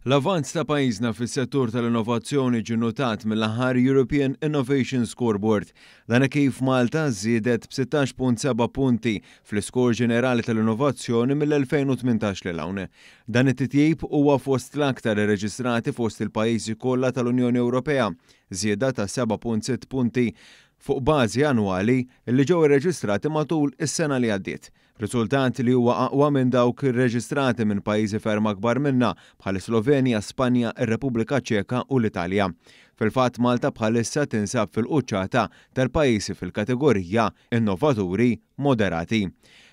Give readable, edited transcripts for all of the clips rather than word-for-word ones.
L-avvanz ta' pajjiżna fis-settur tal-innovazzjoni ġie nnotat mill-aħħar European Innovation Scoreboard. Dan hekk kif Malta żiedet b'16.7 punti fl-iskor ġenerali tal-innovazzjoni mill-2018 lil hawn. Dan it-titjib huwa fost l-aktar irreġistrati fost il-pajjiżi kollha tal-Unjoni Ewropea, żieda ta' 7.6 punti fuq bażi annwali li ġew irreġistrati matul is-sena li għaddiet. Riżultat li huwa aqwa minn dawk irreġistrati minn pajjiżi ferm akbar minna bħal Slovenja, Spanja, ir-Repubblika Ċeka u l-Italja. Fil-fatt Malta bħalissa tinsab fil-quċċata tal-pajjiżi fil-kategorija innovaturi moderati.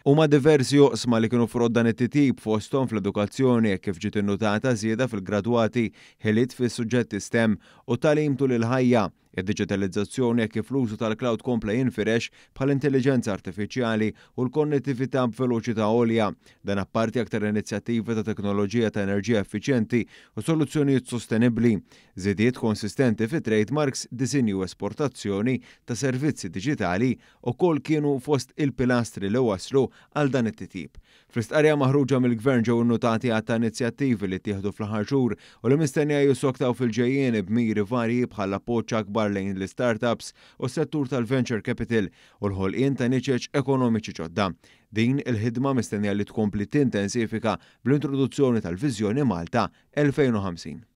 Huma diversi oqsma li kienu frott dan it-titjib fosthom fl-edukazzjoni hekk kif ġiet innutata żieda fil-gradwati, ħiliet fis-suġġetti STEM u tagħlim tul il-ħajja. Id-diġitalizzazzjoni hekk kif l-użu tal-cloud kompla jinfirex bħal intelliġenza artifiċjali u l-konnettività b'veloċità għolja. Dan apparti aktar inizjattivi ta' teknoloġija ta' enerġija effiċjenti u soluzzjonijiet sostenibbli. Żidiet konsistenti fi trademarks, disinju u esportazzjoni ta' servizzi diġitali ukoll kienu fost il-pilastri li waslu għal dan it-titjib. Fl-istqarrija maħruġa mill-Gvern ġew innutati għadd ta' inizjattivi li ttieħdu fl-aħħar xhur u li mistennija jissoktaw fil-ġejjieni b'miri varji bħal appoġġ akbar lejn l-istartups u s-settur tal-venture capital u l-ħolqien ta' niċeċ ekonomiċi ġodda. Din il-ħidma mistennija li tkompli tintensifika bl-introduzzjoni tal-Viżjoni Malta 2050.